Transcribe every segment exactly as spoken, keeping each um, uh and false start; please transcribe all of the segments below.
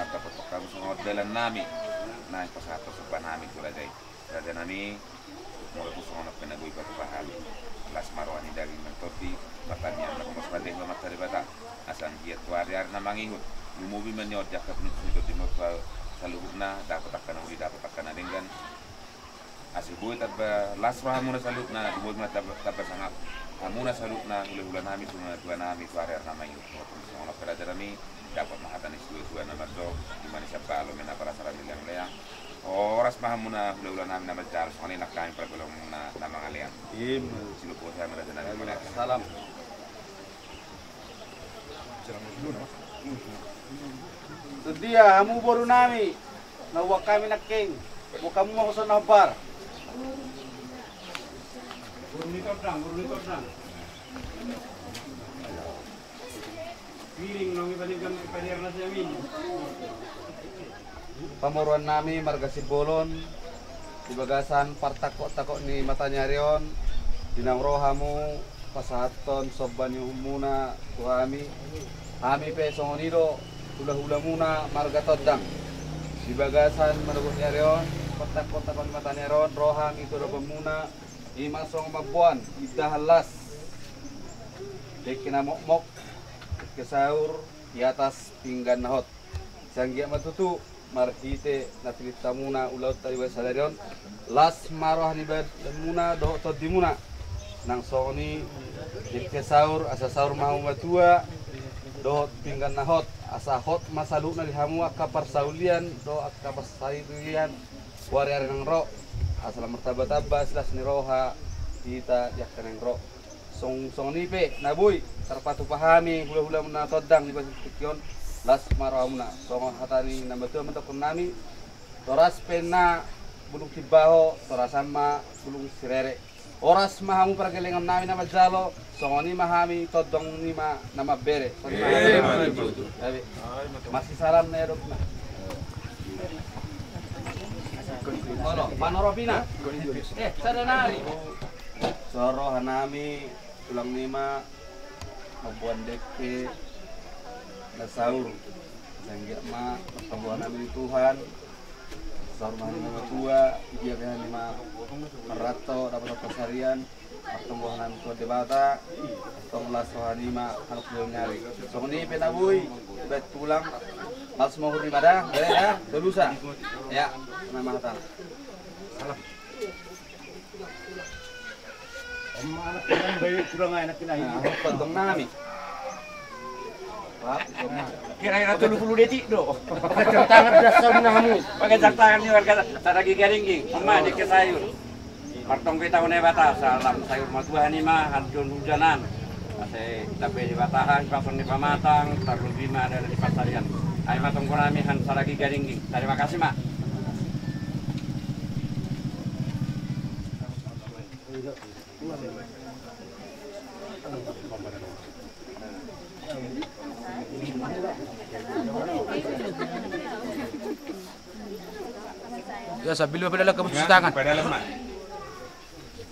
Mardapot hamu songon dalan nami, na pasahathon somba nami tu raja i. Raja nami, molo tung songon on pe na boi patupa hami. Las ma roha ni daging nang tondi, martangiang ma pos ma denggan ma tu Debata. Asa anggiat tu ari-ari na mangihut, lumobi ma nion di angka pinusung ni tondi ma tu saluhutna, dapot angka na uli, dapot angka na denggan. Asa boi tamba las rohamuna saluhutna, lumobi ma tamba, tamba sangap hamuna saluhutna, hula-hula nami, saluhutna tua nami, tu ari-ari na mangihut. Molo tung songon on pe raja nami, dapot ma hata ni situa-tua na marjolo, di mana siap balo mena parasara ni leang-leang. Horas ma hamuna hula-hula nami na manjalo, songon i nang hami pargulangmuna na mangalean. Ima. Silop hami raja nami mangalean. Salam. Songon dia hamu boru nami, na huboan hami nangkin, boan hamu ma hoso na hombar. Boru ni tondang, boru ni tondang. Pamoruan nami marga Simbolon, di bagasan partangkok-tangkok ni mata ni ari on, di naung ro hamu pasahathon somba ni uhumuna tu hami. Hami pe songon i do hula-hulamuna marga Tondang. Di bagasan manogot ni ari on, partangkok-tangkok ni mata ni ari on, ro hami tu adopanmuna, ima songon mamboan indahan las, dengke na mokmok, dengke saur di atas pinggan na hot. Sai anggiat ma tutu marhite na pinillit hamuna ulaonta di bagasan sadari on, las ma roha ni badanmuna dohot tondimuna. Nang songon i dengke saur, asa saur ma hamu matua, dohot pinggan na hot, asa hot ma saluhutna di hamu angka parsaulian dohot angka parsaripeon tu ari-ari naung ro, asa lam martamba-tamba silas ni roha hita di angka naung ro. Song, songon i pe na boi tarpatupa hami hula-hulamuna Tondang di bagasan tingki on, las ma rohamuna. Songon hata ni na matua mandokkon nami, toras pe na bulung timbaho, torasan ma bulung sirere. Horas ma hamu pargellengon nami na manjalo, songon i ma hami tondong nima na mambere. Songon i ma hami. Masisalam na i adong na. Olo, panoropina. Eh, sada nari. Songon roha nami, tulang nima, mamboan dengke na saur. Sai anggiat ma martamba roha nami di Tuhan. Saur ma hami na matua, di dia pe hami ma marranto, dapot parsaripeon, martamba roha nami tu Debata, tong las roha nima, anak tulang nami. Songon i pe na boi, bet tulang, mals ma uhur nima da, bere da, tolusa. Ya, nama hatan. Salam. Tondong nami. Kira-kira tolu pulu detik do. Pakai jam tangan dasar na hamu. Pakai jam tangan ni warga Saragi Garingging. Ima dengke saur. Martonggo hita tu Debata, salam saur matua nima, hanjon hujanan. Asa ditambai Debata hahipason ni pamatang, tarlumobi ma dalan ni parsaripeon. Ai ma tonggo nami han Saragi Garingging. Tarima kasih ma. Sambil ma pedalaman, kamu cuci tangan. Pedalaman.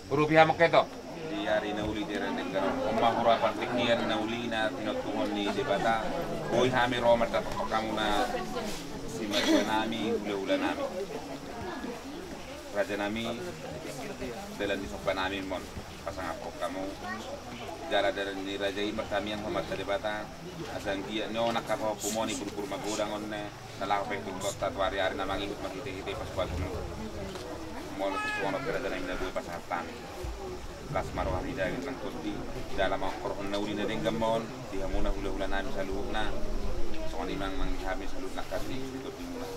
Rupiah mangketo. Di ari na uli di ari na denggan on, on ma hurang partingkian na uli na tinontungan ni Debata. Boi hami ro mandapothon hamu na simatua nami, hulahula nami. Raja nami, dalan ni somba nami ma on, pasangaphon hamu. Jala dalan ni raja i martamiang ma tu Amanta Debata. Asa anggiat ni on angka pahompu muna i, buruburu magodang on na laho pe tu totta tu ari-ari na mangihut marhite-hite pasupasu muna. Molo tung songon on pe raja nami na boi pasahat hami. Las ma roha ni daging nang tondi, jala mangkorhon na uli na denggan ma on, di hamuna hulahula nami saluhutna. Songon i ma nang di hami saluhutna angka di tondi muna.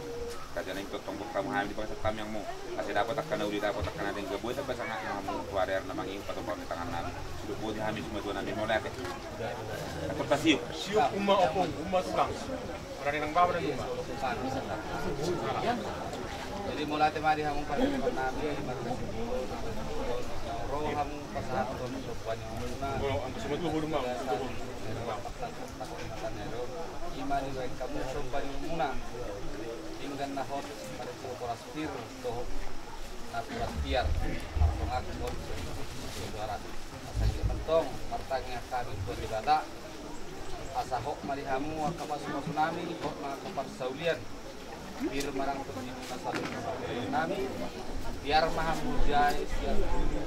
Raja nami tongtong boan hamu hami dipasahat hami angka mu. Asa dapot angka na uli, dapot angka na denggan, boi tamba sangap hamu tu ari-ari na mangihut patupaon ni tangan nami. Sude boti hami simatua nami, mauliate. Atur pasiuk. Siuk uma opung, uma tukang. Ora ni nang baba dan uma. Jadi mauliate ma di hamu parhitean nami, marga Simbolon, ro hamu pasahathon somba ni hamuna. Olo, angka simatua bolon ma. Ima dibaen hamu somba ni hamuna. Denggan na hot, marhite horas pir dohot na tuas tiar, martonga dohot suara. Asa i mantong martangiang hami tu Debata, asa hot ma di hamu angka pasupasu nami, hot ma angka parsaulian. Pir ma nang tondi muna saluhut nami, tiar ma hamu jae sian hulu.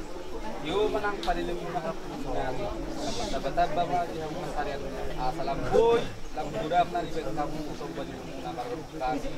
Tio ma nang palelemuna hamu nari. Tamba-tamba ma di hamu sarian, asa lam boi, lam godang na dibaen hamu somba ni hamuna marhite hami.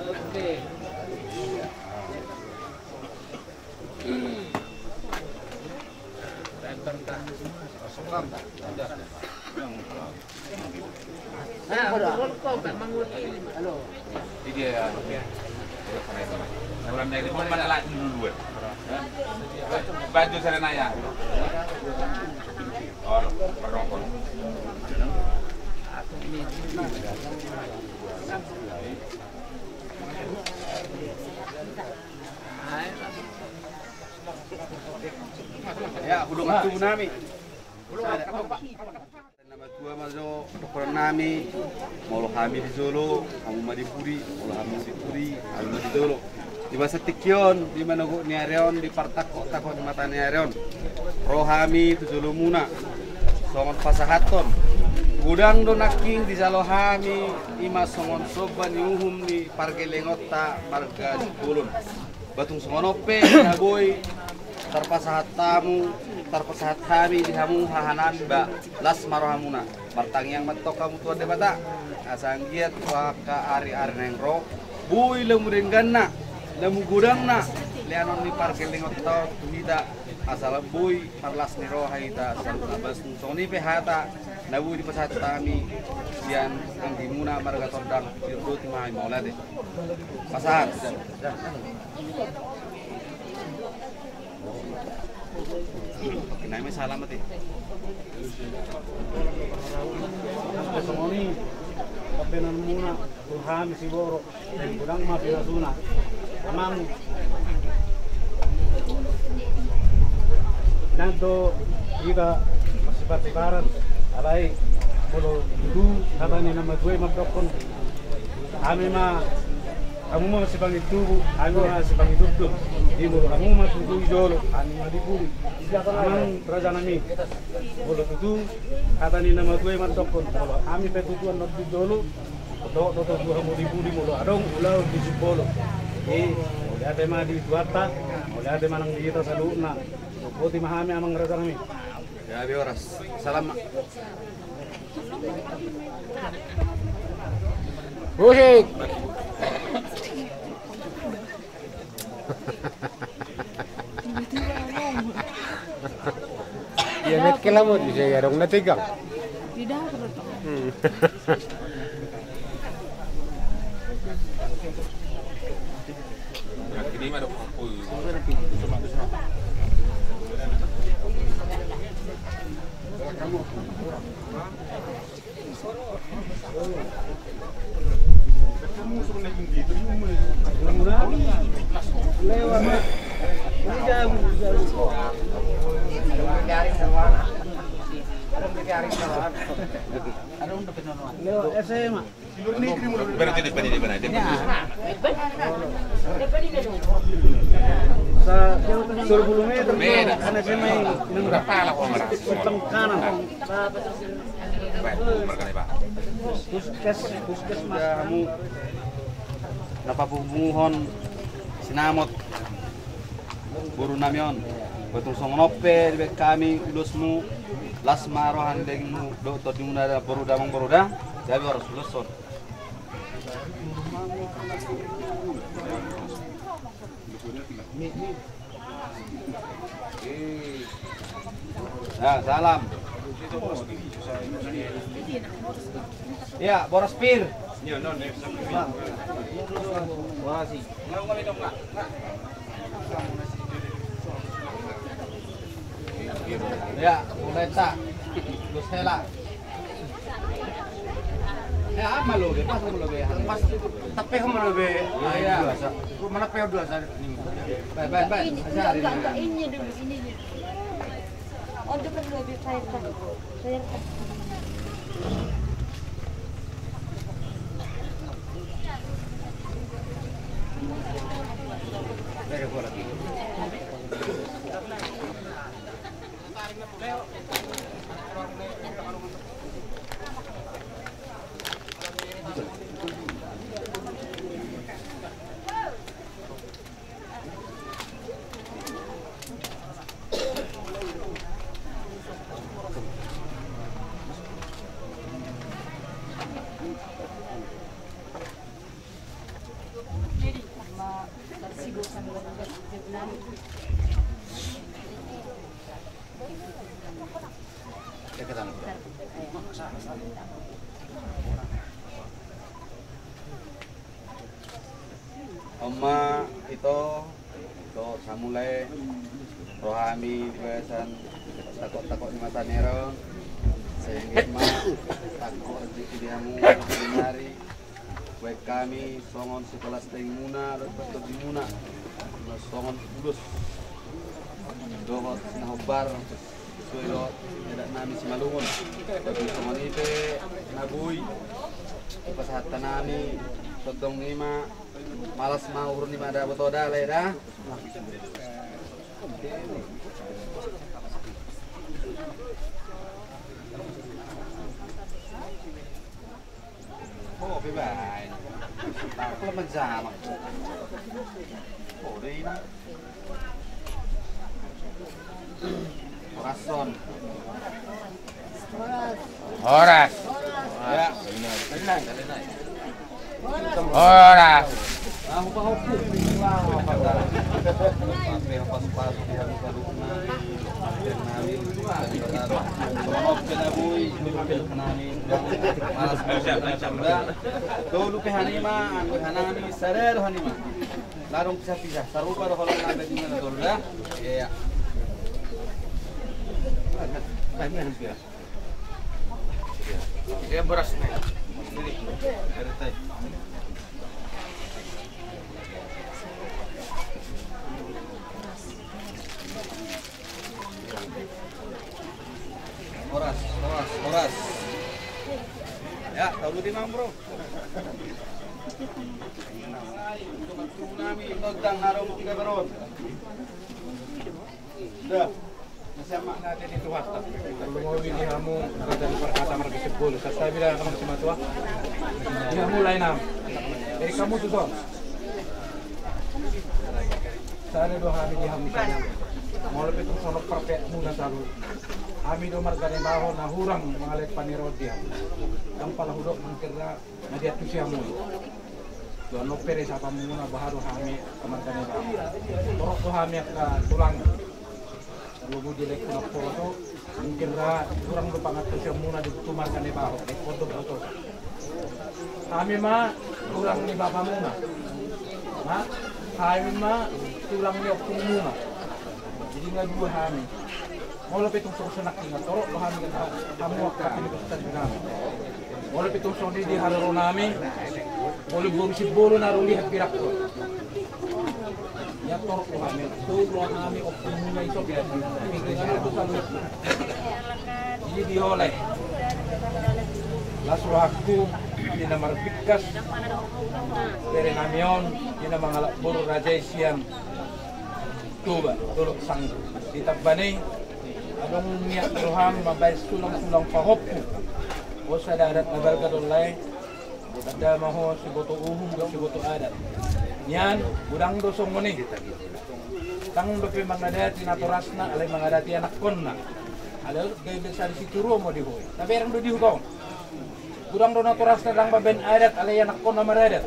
Oke. Baju sana ya. Oh, perokok. Ya, hudongan tubu nami. Na matua ma jo dohonon nami, molo hami di jolo, hamu ma di pudi, molo hamu di pudi, hami ma di jolo. Di bagasan tingki on, di manogot ni ari on, di partangkok-tangkok ni mata ni ari on, ro hami tu jolomuna songon pasahathon. Godang do nangkin dijalo hami, ima songon somba ni uhum ni pargellengonta marga Simbolon. Ba tung songon on pe na boi tarpasahat hamu, tarpasahat hami di hamu hahanami ba, las ma rohamuna. Martangiang ma antong hamu tu Debata, asa anggiat tu angka ari-ari naeng ro, boi lamu dengganna, lamu godangna leanon ni pargellengonta on tu hita, asa lam boi marlas ni roha hita saluhutna. Ba tung songon i pe hata na boi dipasahat hami sian anggimuna marga Tondang, didok ma hami mauliate. Pasahat. Pakai nama salamat ya. Songon i, pambahenanmuna tu hami siborok, godang ma pinasuna. Amang. Nang do hita masiparsiparan, alai molo tutu hata ni na matua i mandokkon, hami ma, hamu ma sipangintubu, hami ma sipangintubu. Jadi molo hamu ma tutu di jolo, hami ma di pudi. Amang raja nami, molo tutu hata ni na matua i mandokkon, molo hami pe tutu annon di jolo, dohot do tutu hamu di pudi molo adong ulaon di Simbolon. Jadi mauliate ma di Tuhanta, mauliate ma nang di hita saluhutna. Boti ma hami amang raja nami. Ya, be horas. Salam ma. Musik. Iya, met kelamu di saya dong na tegang. Di dapur tuh. Hmm. Lewat S M A. Berarti depan ini, depan ini. Sa-, sepuluh meter. Meter. Karena S M A ini. Berapa lah, Om? Simpang kanan. Baik, Om, berkali, Pak. Puskes, puskesmas. Hamu na papunguhon sinamot boru nami on. Botul songon on pe dibaen hami ulosmu, las ma roha ni dagingmu dohot tondimuna da boru da, amang boru da. Jadi harus ulos on. Ya, salam. Ya, boras pir. Boras i. Ya, mulai ta. Terus hela. Ya, apa lo be? Pas lo be? Pas, tapi kamu lo be? Iya, iya. Mana pe dua sa? Baik, baik, baik. Ini, enggak, enggak, ini dulu, ini dulu. Oh, depan lo be, saya, saya. Oma, ito, ito, samulai, rohami di bagasan takok-takok ni mata nero, sehingga ma, takok rezeki di hamu, hari. Baen hami songon sikolas dagingmuna dohot tondimuna, songon ulos dohot na hombar, sesuai dohot adat nami Simalungun. Jadi songon i pe na boi dipasahat hami, sondong ni ma, malas ma uhur ni ma da boto da, lae da. Oh, bebae. Kalau menjamak. Oh, deh, ini. Horas on. Horas. Ya. Horas. Tolu pe hanima, anggo hanami, sada do hanima. Ladong pisah-pisah, sarupa do holong na baen na tolu da. Iya. Iya, boras na. Sini. Dari tadi. Horas, horas, horas. Ya, tolu di mang, bro. Nami tondang na ro tiga beron. Dah. Nasa ma na tadi tu hasta. Kalau mau di hamu, raja di perkata marga sebol. Sastra bilang kamu cuma tua. Di hamu lain am. Eh, kamu tu son. Sada do hami di hamu sada. Molo pe tung songon parpet muna salu. Hami do marga Naibaho na hurang mangalehon panirot di hamu. Dang pala hudok mangkira na diantusi hamu. Dohot pe sapamuna bahat do hami marga Naibaho. Torop do hami angka tulang. Lomo di lek na poso. Mungkin ra hurang do pangantusion muna di tu marga Naibaho, di pondok foto. Hami ma tulang ni bapamuna. Ma, hami ma tulang ni ompungmuna. Jadi nga dua hami. Molo pe tung songon songon i nga torop do hami, kan, hamu angka hami, kan, hami. Molo pe tung songon i di haroro nami, molo boru Simbolon na ro lihat pirak ko. Ia torop do hami, tu do hami optimum na iso. Jadi diolai. Las rohangku di na marbingkas bere nami on, di na mangalap boru raja i sian Toba, Dolok Sanggu. Ditamba ni i, adong niat ni roham mambaen sulang-sulang pahompu. Ho sada adat na balga do, lae. Tanda ma ho siboto uhum dohot siboto adat. Nian, godang do songon i. Ndang dope mangadati natorasna, alai mangadati anakkonna. Alai gabe sada situru ma di ho i. Tabereng do di huta on. Godang do natorasna ndang mambaen adat, alai anakkonna maradat.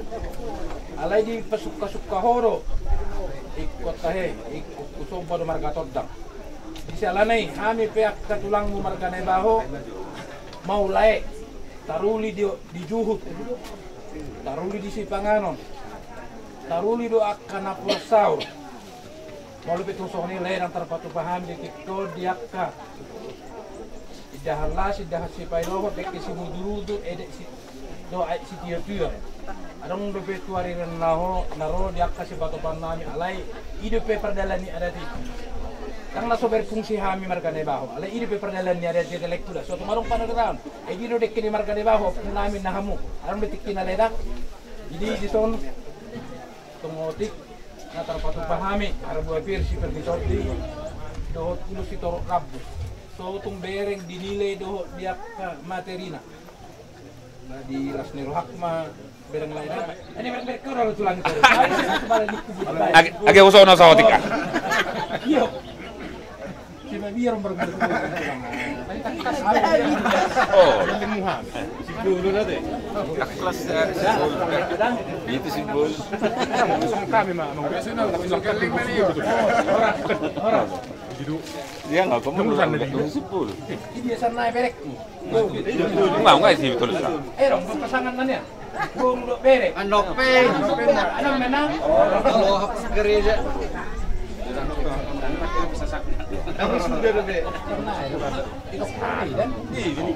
Alai dipasungka-sungka ho do. Ingkon tahe, ingkon husomba do marga Tondang. Di siala ni i, hami pe angka tulangmu marga Naibaho, maulae, taruli di, di juhut, taruli di sipanganon, taruli do angka napuran saur. Molo pe tung songon i, lae, ndang tarpatupa hami di tingki on di angka indahan las, indahan sipaelohon, dengke simudur-udur, edek si, dohot aek sitio-tio. Adong dope tu ari na ho, na ro di angka sipatupaon nami, alai i dope pardalan ni adat i. Ndang na so berfungsi hami marga Naibaho, alai i dope pardalan ni adat i, telek tuda. So tung adong panadataan. Ai i do dengke ni marga Naibaho, nami na hamu. Adong do tingki na ledak. Jadi dison, tung otik, na tarpatupa hami, Arabua Pir, Siperdi Tondi, dohot Ulos Sitorop Rambu. So tung bereng dinilai dohot di angka materina. Na di las ni rohangku ma bereng, lae, da. Ini bereng-bereng kau lalu tulang itu. Age, age, uso na saotik, ah. Iyo. Oh. Kelas, eh, itu simpul. Dia nggak kamu simpul. Ini biasa naik berekku. Enggak, enggak sih, betul, Ustaz. Eh, dong, pasangan nanya. Bung do bere. Andope. Andope. Andope menang. Kalau gereja. Kamu sudah do be. Ini, ini,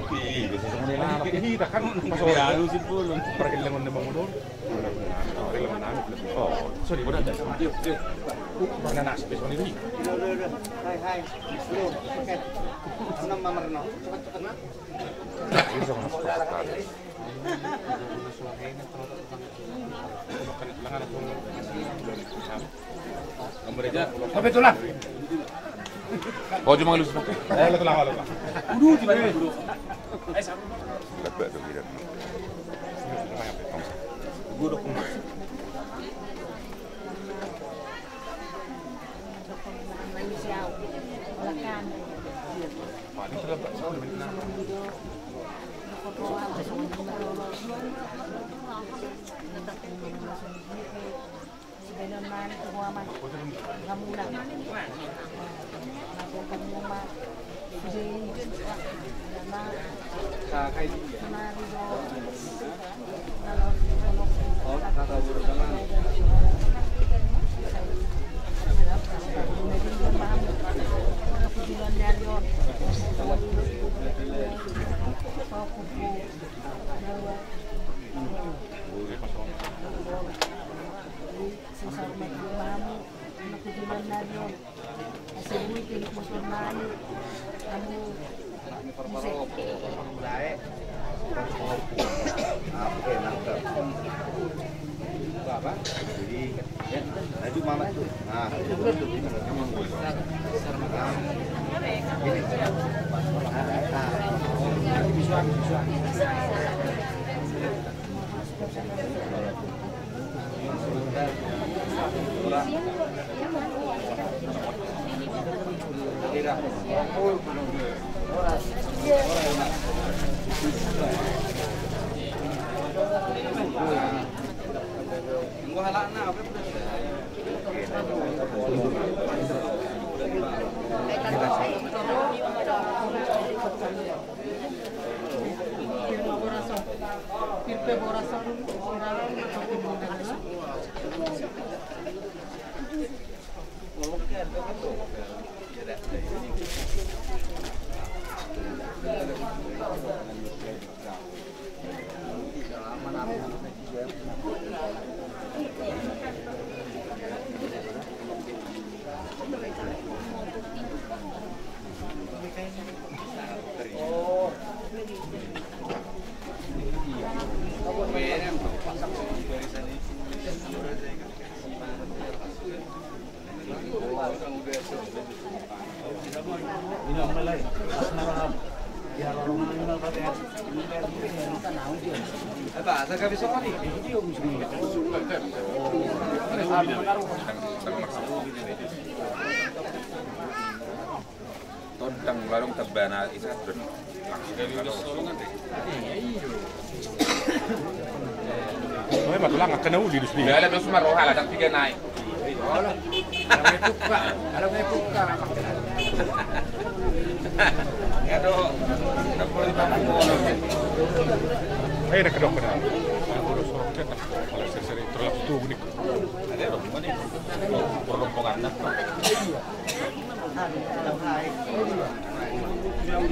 ini, kita kan masuk anu sih, belum. Pergelangan di Bang Udon. Oh, sorry, udah ada. Mana nasi besok ini? Hai, hai. Lu, oke. Enam mamar no. Cepat, cepat, Mak. Ini sama nasi kotak. Apa tulang? Baju mangalus. Eh, tulang, tulang. Udah, gimana, Bro? Eh, sama. Gudok. Tondang ladong tebana isa. Oe, ma tulang, angka na uli dus ni. Bala dos ma roha, ladang piga nai. Ayo, na kedok na. Ayo, bolos sorok cetak. Kalau seri-seri terlalu tuh, nih. Ada dong, mana? Perlompongan, nah.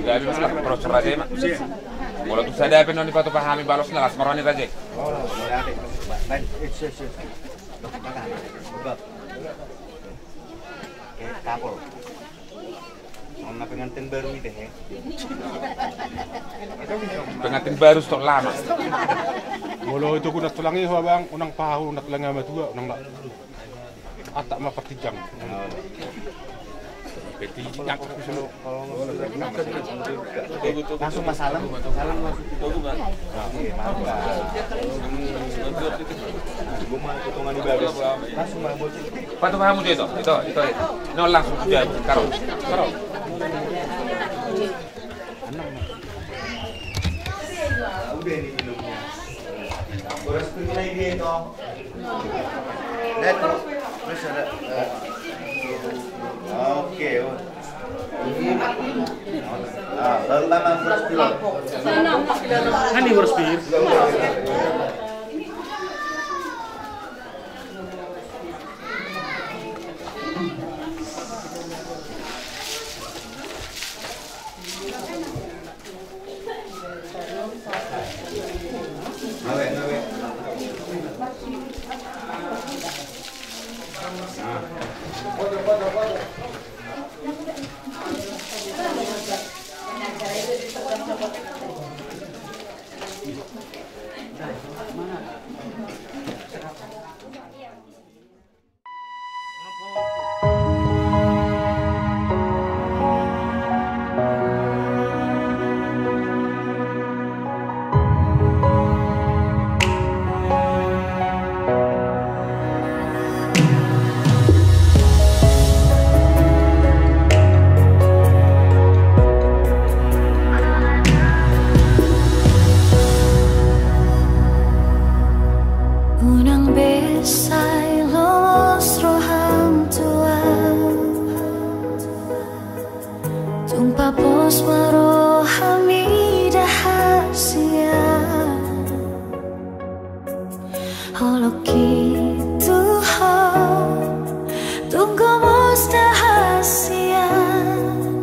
Gabe ma, boros raja i ma. Molo tung sada pe na dipatupa hami balosna, las ma roha ni raja i. Kapol. Songon na pengantin baru i, he. Pengantin baru stok lama. Molo itu guna tulang i, ho abang, unang pahu, unang tulang i ama tua, unang la. Atak ma partinjang. Partinjang. Langsung ma salam. Salam langsung. Oke, mantap. Gua mah potongan di bagas. Langsung ma bocil. Patupamu tu ito, ito, ito. No, langsung tu dia, karo. Karo. Udah ini minumnya. Boros pir lagi dia itu. Lihat, terus ada. Oke, oh. Ah, baru lama boros pir. Ani boros pir. Unang be sai los roham tu ahu, tung papos ma roham ida hasian. Holong i tu ho, tung gomos da hasian,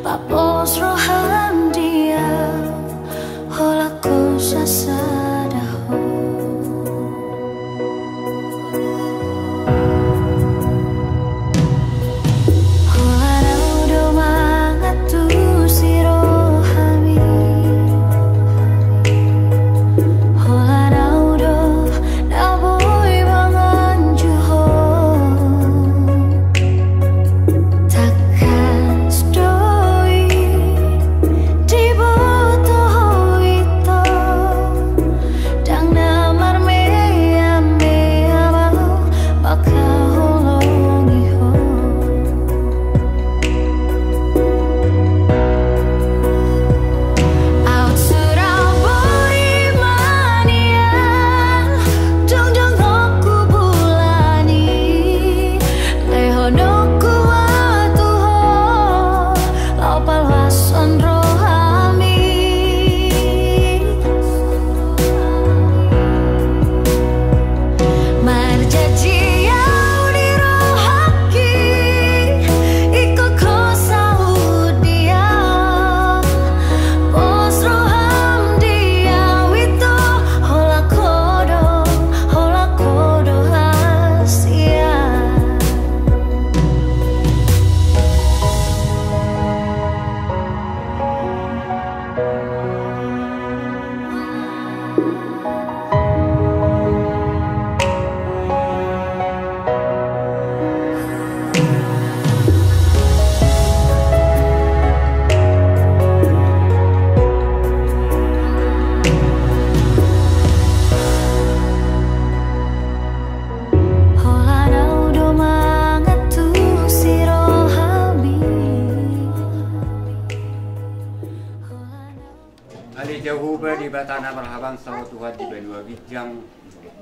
papos roham di ahu, holan ho sasada ho. Holan ahu do mangantusi rohami, holan ahu do na boi mangan Debata na marhabangsa, ho Tuhan di banua ginjang,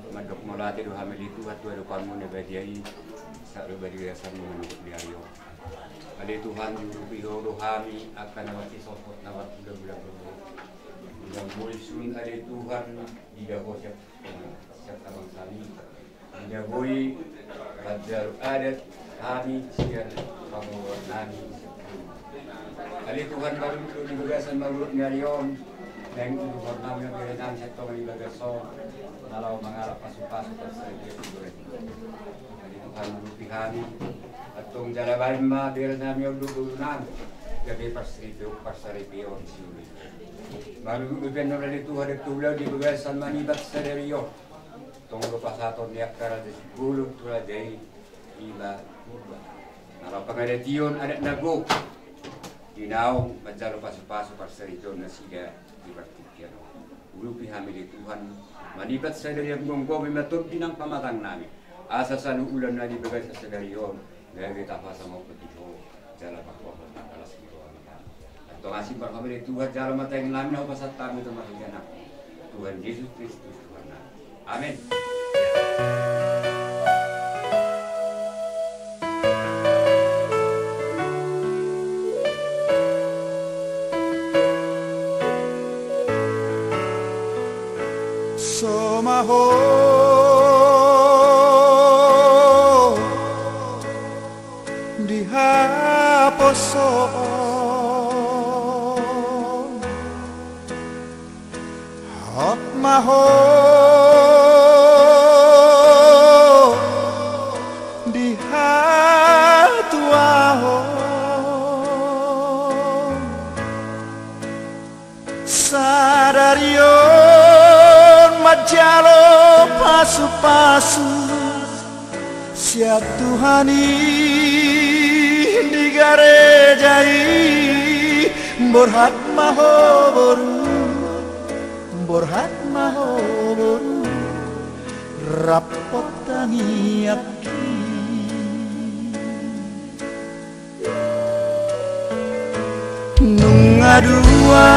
mandok mauliate do hami ale Tuhan tu adopanMu na badia i, sahat ro di bagasanMu manungkun di ari on. Ale Tuhan, diurupi Ho do hami angka na marsisogot, na marhulahula do Ho. Di na boi sun ale Tuhan, dida Ho sian, sian bangsami. Di na boi manjalo adat hami sian pamoruonnami. Ale Tuhan, marungut di bagasan marungut ni ari on, naeng uduhonnami ma berenami sian tonga ni bagas on, na laho mangalap pasupasu parsaripeon. Ale Tuhan, urupi hami, antong jala baen ma berenami on dohot ngolunami, gabe parsaripeon, parsaripeon siuli. Marungut dope annon ale Tuhan, antong ulaon di bagasan manipat sadari on. Tong do pasahaton ni angka raja Simbolon tu raja i, ima Purba, na laho pangadation adat na gok, di naung manjalo pasupasu parsaripeon nasida di partingkian on. Urupi hami ale Tuhan, manipat sadari on, gomgomi ma tondi nang pamatangnami, asa saluhut ulaonnami di bagasan sadari on gabe tapasamothon di Ho jala pangkuason na las ni roha. Antong asi ma roham ale Tuhan, jalo ma tangiangnami na hupasahat hami tu marhite Anakmu, Tuhan Jesus Kristus Tuhannami. Amen. Somaho di haposoon, hot ma ho di hatuaon. Sadari on manjalo pasupasu sian Tuhan i di gareja i. Borhat ma ho boru, borhat ma ho boru, rap tangiangki. Nunga dua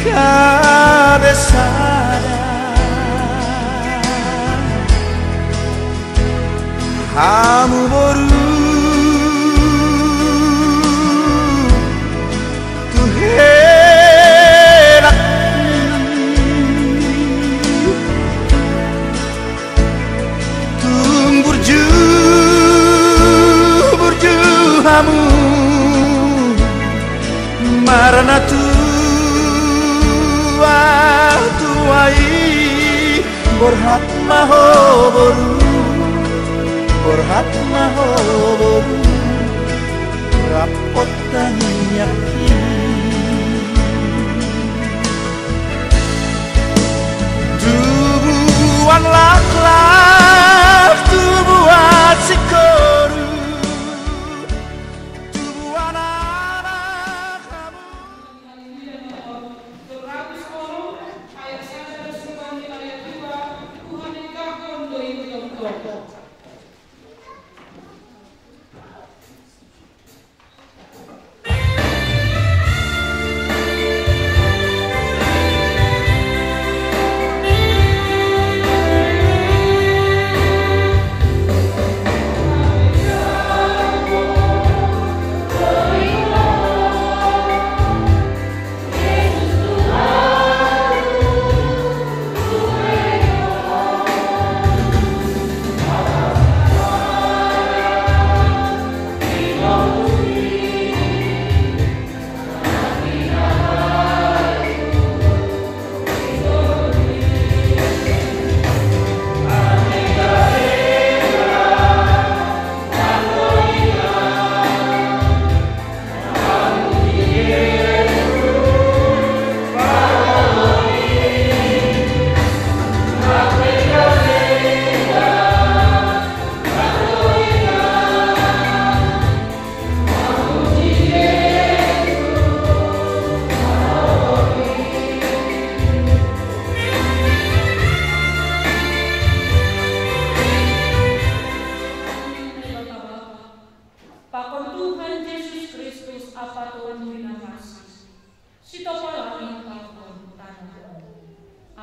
gabe sada hamu boru tu hela. Tung burju, burju hamu marnatua-tua i. Borhat ma ho boru, borhat ma ho boru, rap tangiangki. Tubuan laklak, tubuan singkoru, tubuan anak hamu.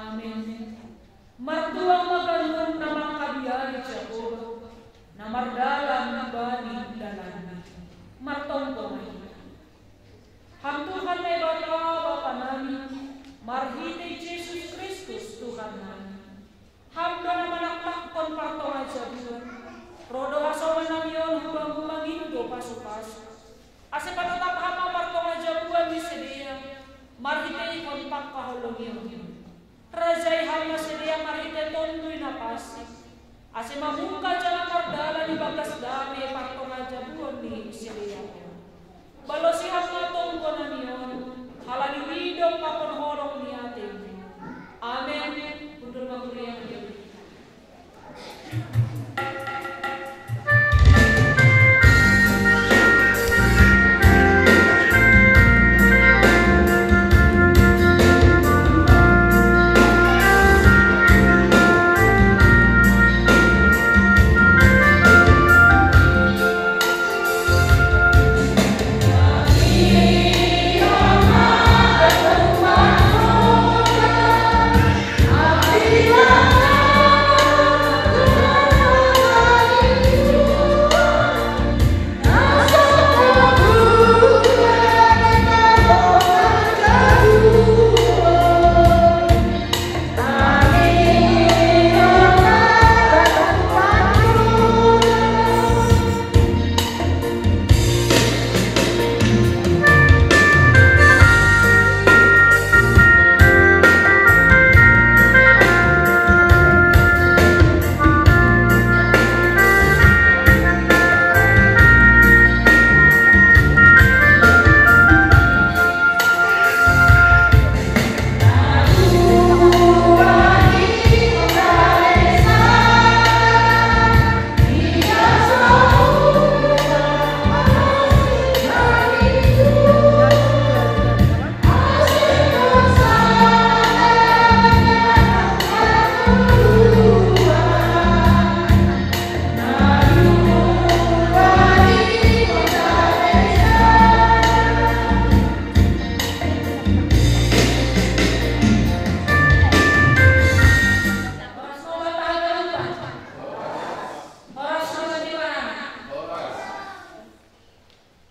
Amen. Martuah ma ganup na mangkabiari Jahowa, na mardalan bani dalanna. Martonggo ma hita. Ham Tuhan Naibata Bapa nami, marhite Jesus Kristus Tuhan nami. Ham do na manangkaphon partonga jabuan, ro do hasongon nami on hu bamu mangindo pasupasu. Ase patatap Ham ma partonga jabuan ni sidea, marhiteihon pangkaholongion. Rajai Ham ma sidea marhite Tonduy Napansing, ase mamungka jala mardalan di bagas dame partonga jabuan ni sidea. Balosi Ham ma tonggo nami on, halani didok pakon holong ni ateMu. Amen. Hundul ma huria. Horas ma hita haganupan. Horas ma hita haganupan.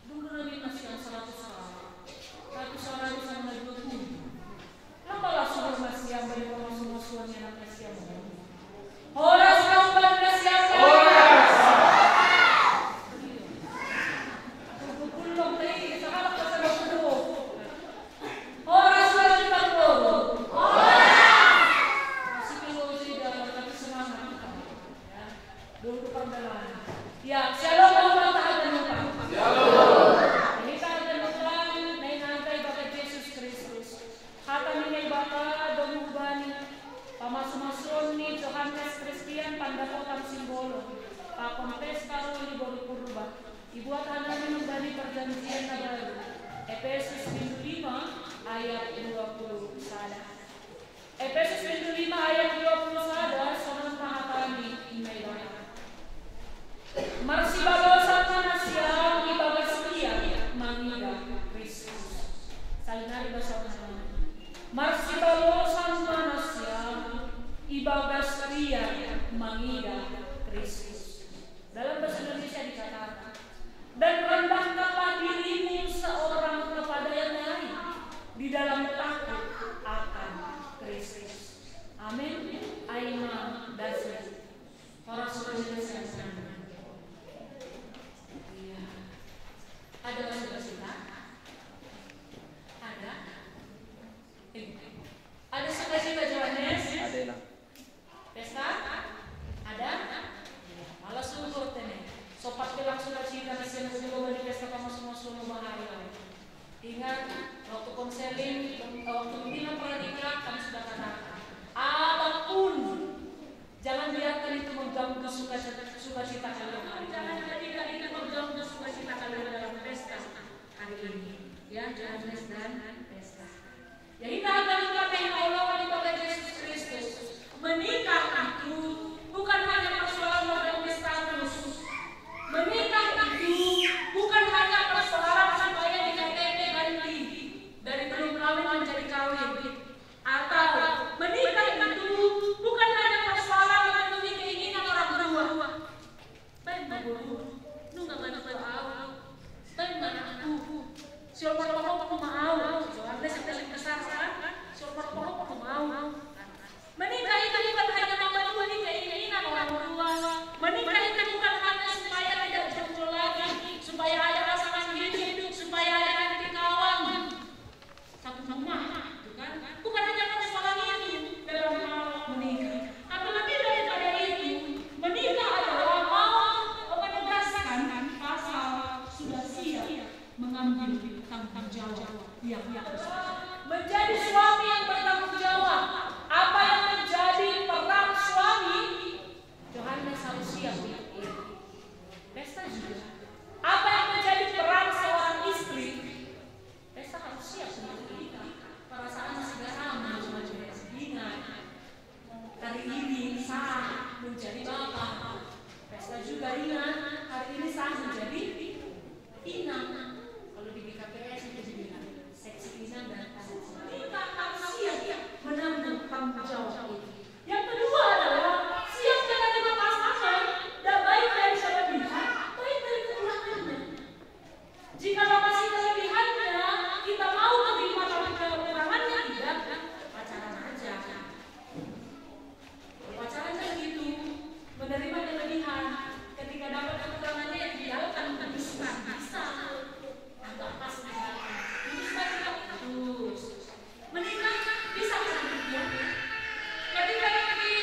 Dung do na sian saratus halak, saratus halak i songon na dua pulu. Nang pala suhur ma sian bani pamasumasuon ni anak na sian on. Horas ma hita haganupan. Horas. Dua pulu, sahalak ma sada pulu. Horas ma hita haganupan. Horas. Masih kalau tidak, tapi semangat. Ya. Dulu pardalanan. Ya, syalom, selamat haganupan. Syalom. Hita haganupan na hinaholongi Tuhan Jesus Kristus. Hata ni Naibata domu hubani, pamasumasuon ni Johannes Kristian Pandapotan Simbolon, pakon pesta ro ni boru Purba, dibuat hami hubani perjanjian na baru. Efesus bindu lima ayat dua pulu sada. Efesus bindu lima ayat dua pulu sada, songon on ma hata ni Naibata. Marsibalosan ma nasiam di bagas ia mangida Kristus. Sahali nari basa on. Marsibalosan ma nasiam di bagas ia mangida Kristus. Dalam bahasa Indonesia dikatakan, dan rendahkanlah dirimu seorang kepada yang lain di dalam takut akan Kristus. Amin. Ai ma dasi. Horas ma hita haganupan. Iya. Ada masih bercerita? Ada? Eh, ada sukacita, Johannes? Ada, Inang. Pesta? Ada? Iya, malah syukur te ne. So pat pe langsung sukacita na sian bodi roha di pesta pamasumasuon, bahaya. Ingat, waktu konseling, waktu bimbingan pradika, kami sudah katakan, apapun, jangan biarkan itu mengganggu sukacita, sukacita kalian. Jangan jadikan itu mengganggu sukacita kalian dalam pesta. rumah, gitu kan? Bukan hanya persoalan itu dalam hal menikah. Tapi lebih daripada itu, menikah adalah mau menegaskan pasal sudah siap mengambil tanggung jawab yang, yang besar. Menjadi suami yang bertanggung jawab. Apa yang menjadi peran suami? Johannes harus siap untuk itu. Pesta juga. Apa yang menjadi peran seorang istri? Pesta harus siap untuk itu. Perasaan masih gak sama, cuma ingat. Hari ini sah menjadi bapak. Pesta juga ingat, hari ini sah menjadi inang. Kalau di B K P S itu dibilang seksi inang dan seksi bapak. Kita harus siap menanggung tanggung jawab itu. Yang kedua adalah siap menerima pasangan, dan baik dari kelebihan, baik dari kekurangannya. Jika masih kelebihannya, kita mau terima, tapi kekurangannya tidak, pacaran aja. Pacaran kan gitu, menerima kelebihan, ketika dapat kekurangannya ya dibiarkan, putus kan bisa. Agak pas di hati. Putus kan tidak putus. Menikah bisa cantik ya. Ketika nanti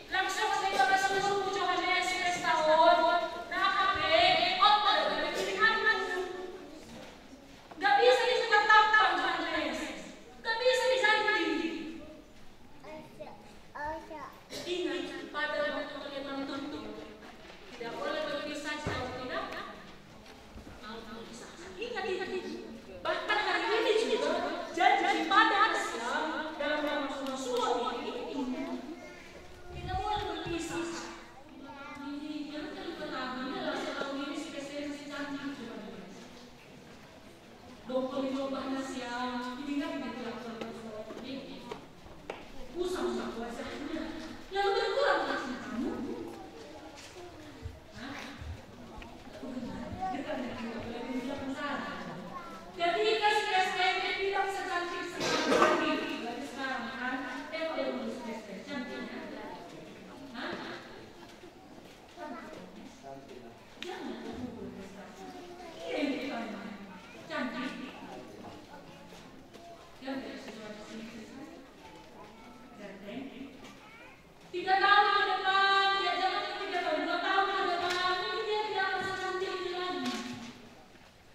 langsung ada yang bakal seluruh Johannes pesta on, nah, hape on pada pilihan. Gak bisa diputar tampang Johannes. Gak bisa diganti. Ingat, pada waktu kalian menuntut, tidak boleh berpisah jauh, tidak? Ingat, ingat, ingat. Bahkan hari ini juga, janji pada Islam dalam rumah suami ini, tidak boleh berpisah. Ini, jangan terlalu berlagu, ini adalah seorang ini si P S M si cantik juga. Dokter di rumah nasi yang ini kan tidak terlalu. Usah usah wajahnya. Lalu berkurang cintamu. Ketika si S T N bilang secantik sekarang, sekarang kan, eh, kalau belum S T N cantiknya. Hah? Jangan terpukul prestasi. Iya, yang pertama. Cantik. Ganteng. Tiga tahun ke depan, ya jangan tiga tahun, dua tahun ke depan, mungkin dia tidak akan secantik ini lagi.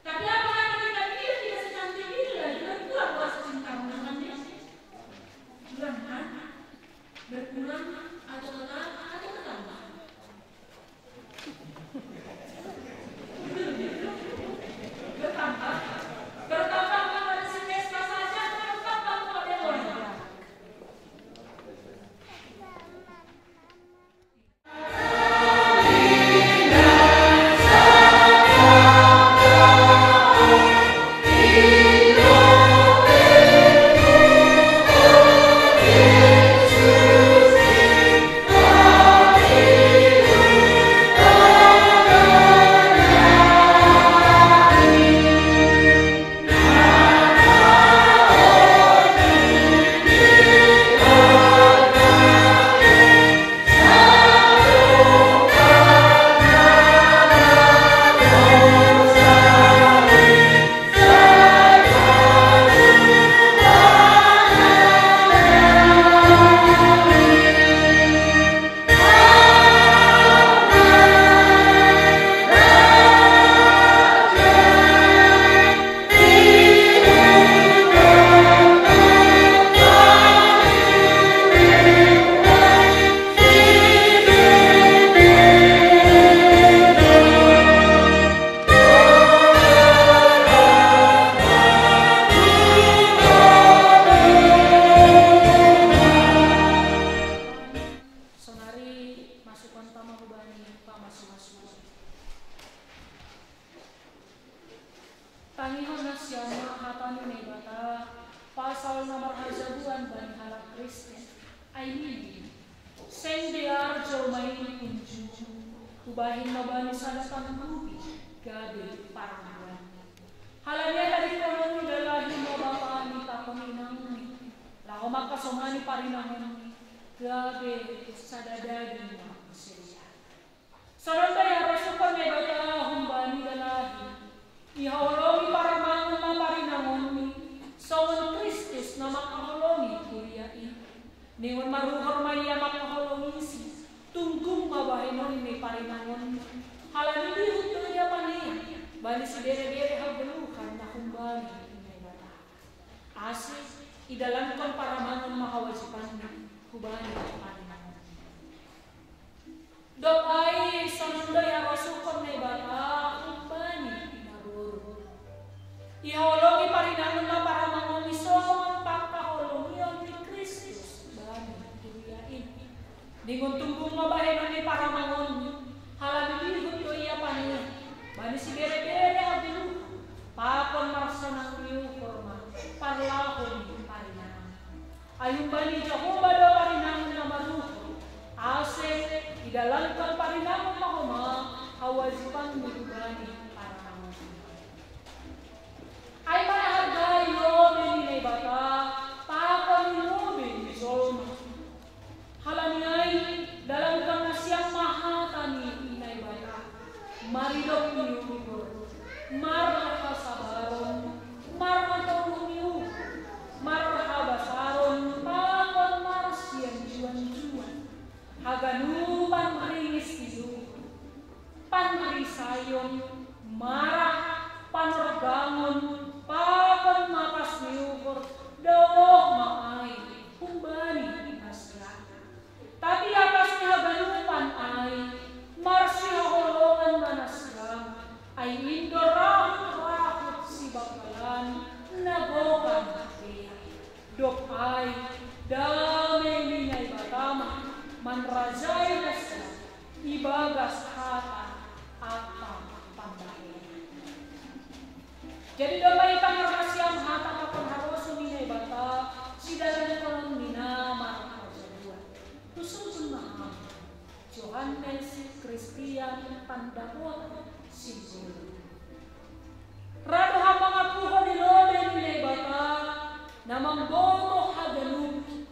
Tapi apakah ketika dia tidak secantik ini lagi, berkurang rasa cintamu dengannya? Kurang, kan? Berkurang atau tetap, atau bertambah? Bertambah. Bertambah kepada si Vespa saja, bertambah kepada yang lain. Sonari masuk on tama hubani pamasu-masu. Tangihon nasiam ma hata ni Naibata, pasal na marhajabuan bani halak Kristen. Ai ninna, seng dear jolma i ni unjung, hubahen ma bani sada panggupi gabe parbuan. Alani i, tangihon ni Dalan ma bapa ni, tangihon ni inang ni, laho mangkasomani parinangon ni, gabe sada daging ma muse. Songon i ma dipasu-pasu ni Naibata humbani Dalan i, dihaholongi parumaenna ma parinangonni, songon Kristus na mangkaholongi huria i. Ningon maruhor ma ia mangkaholongisi, tunggung ma bahenon ni parinangonna. Halani dihut do ia panean bani siberebere hagoluhan na humbani Naibata. Ase idalankon paramangon ma hawajibanna hubani parinangonna. Dob ai songon do i harosuhon Naibata humbani naboru. Iholongi parinangon na paramangon i songon pangkaholongion ni Kristus bani huria i. Ningon tunggung ma bahenon ni paramangon i, halani dihut do ia panean bani siberebere hagoluhan, pakon marsonang ni uhur ma parlaho ni parinangon. Ai humbani Jahowa do parinangon na maruhor, ase idalankon parinangon ma homa hawajibanmu hubani parangon. Ai panahargai lobe ni Naibata pakon ni lobe ni jolma. Halani ai dalankan nasiam ma hata ni Naibata. Maridop ni uhur, marhasabaron, marhatoruh ni uhur, marhabasaron pakon marsianjuanjuan. Haganupan ringis ni uhur, panrisaion, marah, panorgangon, pakon mapas ni uhur, daoh ma ai humbani nasiam. Tapi atas ni haganupan ai, marsihaholongan ma nasiam, ai indo rahut-rahut sibanggalan na gokan dea. Dob ai, dame ni Naibata ma manrajai nasiam ibagas hata ampa pambahenan. Jadi dob ai tangar nasiam hata pakon harosuh ni Naibata, sidalankonon ni na marhajabuan. Husungkun ma hamu Johannes Kristian Pandapotan Simbolon. Ra do hami mangakuhon ni lobe ni Naibata na mamboto haganupan.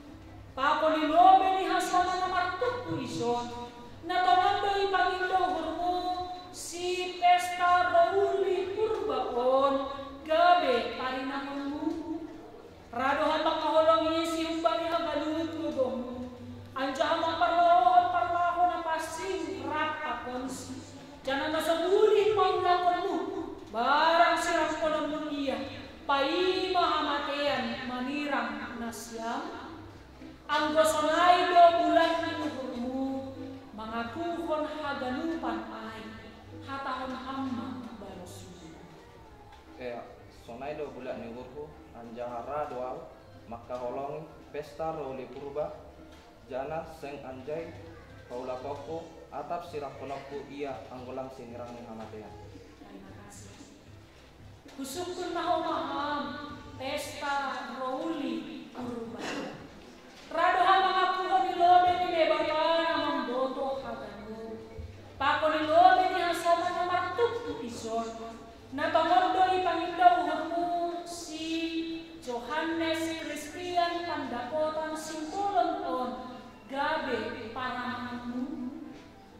Pakon ni lobe ni hasoman na martumpu dison, na tongon do ipangindo uhurmu si pesta Roli Purba on gabe parinangonmu. Ra do hami mangkaholongi si humbani haganup gogomu, anjaha mamparlaohon parlaho na pansing rap pakonsi. Janah na so bulih paulakonmu, barang sirangkononmu ia, paima hamatean manirang nasiam. Anggo sonai do bulat ni uhurmu mangakuhon haganupan ai, hatahon hami ma balosmu. Ea, sonai do bulat ni uhurhu, anjaha ra do ahu mangkaholongi pesta Roli Purba, janah seng anjai paulakonku atap sirangkononku ia anggo lang sinirang ni hamatean. Husungkun ma homa hami pesta Roli Purba. Ra do hami mangakuhon ni lobe ni Debata na mamboto haganupan. Pakon ni lobe ni hasoman na martumpu dison, na tongon do ipangindo uhurmu si Johannes Kristian Pandapotan Simbolon on gabe parangonmu.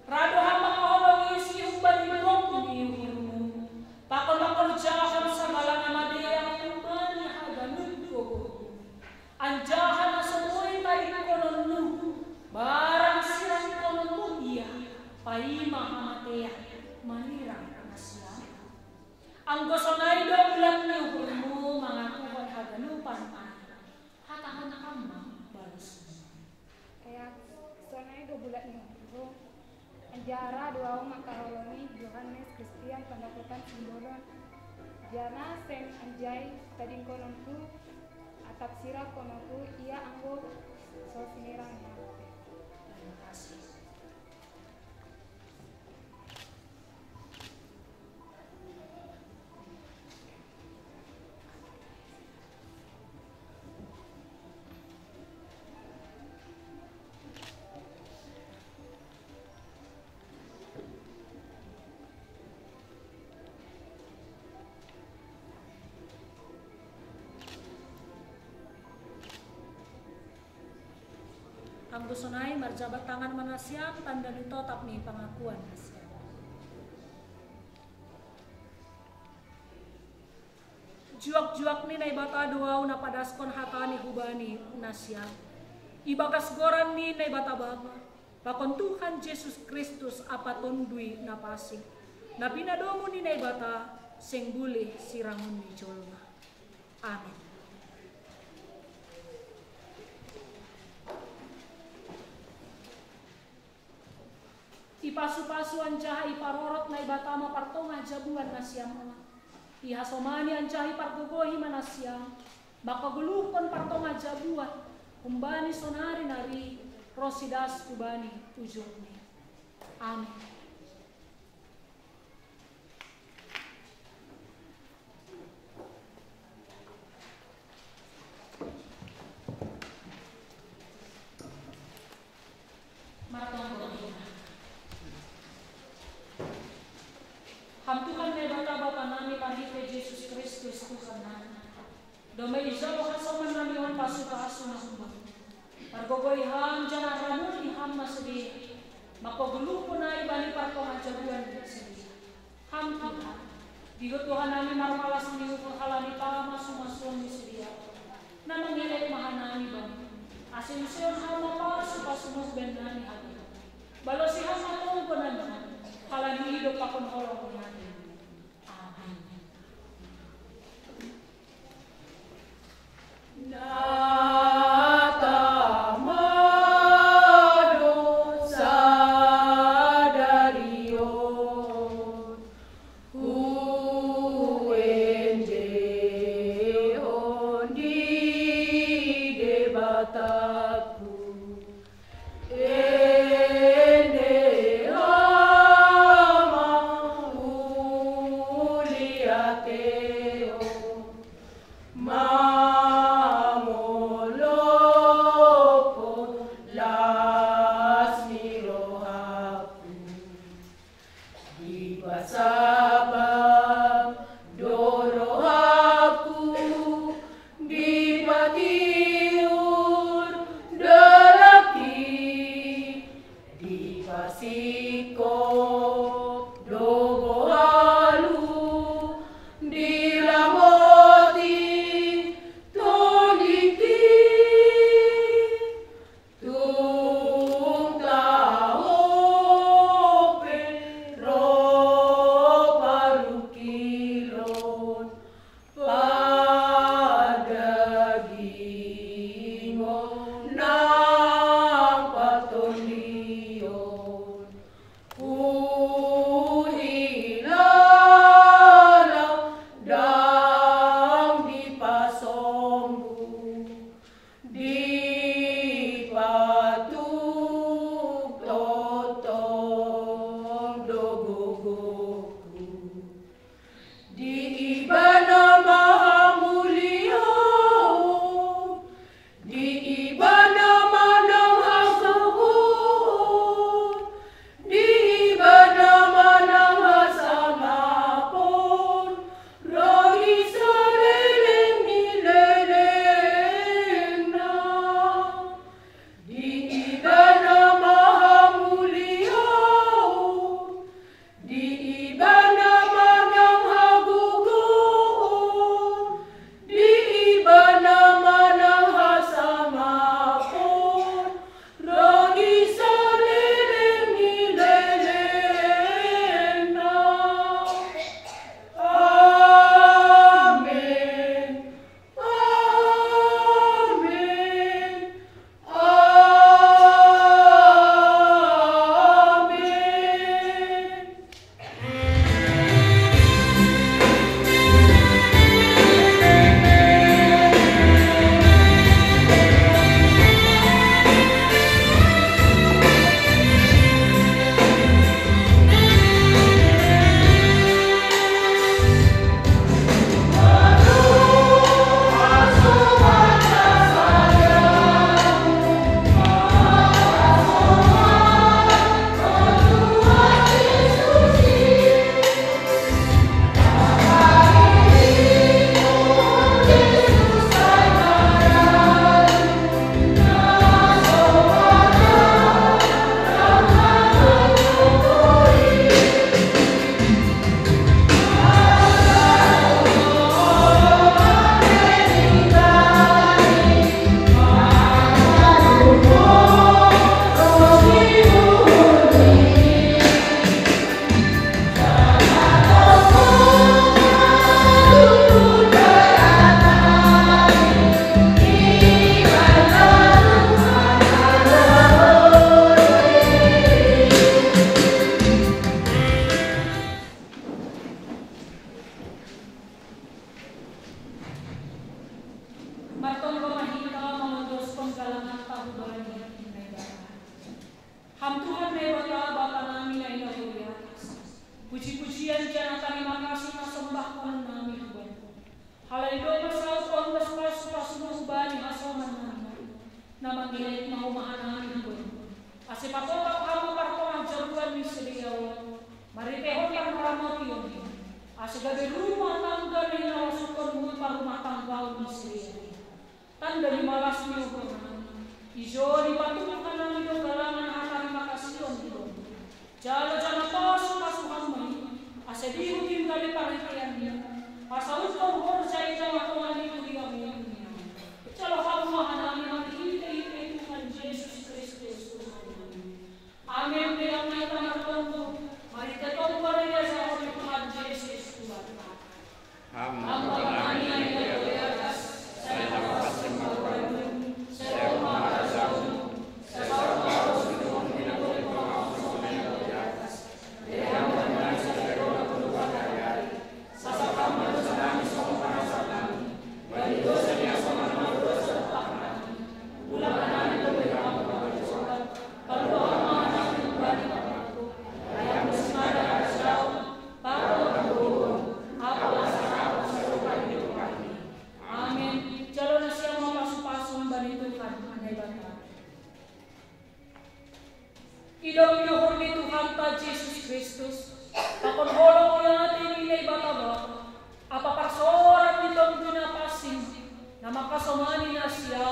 Ra do hami mangkaholongi si humbani gok ni uhurmu. Pakon mangkorjahon sagala na madear humbani haganup gogomu. Anjaha na so boi tadingkononmu, barang sirangkononmu ia, paima hamatean manirang nasiam. Anggo sonai do bulat ni uhurmu mangakuhon haganupan ai, hatahon hami ma balosmu. Ea, sonai do bulat ni uhurhu, anjaha ra do ahu mangkaholongi Johannes Kristian Pandapotan Simbolon, janah seng anjai tadingkononku atap sirangkononku ia anggo so sinirang ni hamatean. Anggo sonai marjabat tangan ma nasiam tanda ni totap ni pangakuan nasiam. Juak-juak ni Naibata do ahu na padaskon hataNi hubani nasiam. Ibagas goran ni Naibata Bapa, pakon Tuhan Jesus Kristus, Amanta Tonduy na pansing, na pinadomu ni Naibata, seng bulih sirangon ni jolma. Amen. Ipasu-pasu anjaha iparorot Naibata ma partonga jabuan nasiam on. Ihasomani anjaha ipargogohi ma nasiam, mangkagoluhkon partonga jabuan, humbani sonari nari, ro sidas hubani ujungni. Amen. Martonggo hita. Ham Tuhan Naibata Bapa nami marhite Jesus Kristus Tuhan nami. Domma ijalo hasoman nami on pasu-pasu na humbamu. Pargogoi ham jala ramoti ham ma sude, mangkagoluhkon ai bani partonga jabuan ni sude. Ham Tuhan, dihut Tuhan nami marpalas ni uhur halani pamasu-masuon ni sude on, na mangelek ma hanami Bapa, ase useon ham ma pasu-pasum bahen nami hami. Balosi ham ma tonggo nami, halani idop pakon holong ni ateMu. Amen. Na tama do sadari on, huendehon di Debatangku. Ende hama uliateon, mangolophon las ni rohangku. Dipasabam do rohangku, dipatiur Mangelean ma hamu, asa patotap hamu partonga jabu ni sidea on, marhitehon pangaramotion, asa gabe rumah tangga na hinarasuhon muna parrumah tanggaon ni sidea on. Tanda ni balas ni uhum nami, dijou ni patundukan nami do galangan hatarima kasian di ho. Jalo jala pasupasu hamu ma i, asa dihuti gabe parhitean ni i, asa unang horja i jala tonga ni huriamu i. Jalo hamu ma hahanami marhitehite Tuhan Jesus Kristus Tuhannami. Amen. Beak ma hita martonggo, marhite tonggo na diajarhon ni Tuhan Jesus Tuhanta. Amang Bapa nami na di atas, sai na pansing ma goarmu, sai ro ma harajaonmu, sai saut ma loasmu di tonga ni tongamu songon na di atas. Bere hamu ma hami sadari on hangoluan ni ari-ari. Sasam ma dosa nami songon pangasam nami bani dosa ni hasonangan dosa ni ompungnami. Unang ma hami togihon tu pangago, palua ma hami sian pangago. Ai hamu do na dapot harajaon, panggogoon, apuan sahat sarupa di Tuhan. Amen. Jalo nasiam ma pasupasu bani Tuhan Naibata. Didok di uhur ni Tuhanta Jesus Kristus, pakon holong ni ate ni Naibata Bapa, ampa parsaoran ni Tondi Napansing, na mangkasomani nasiam.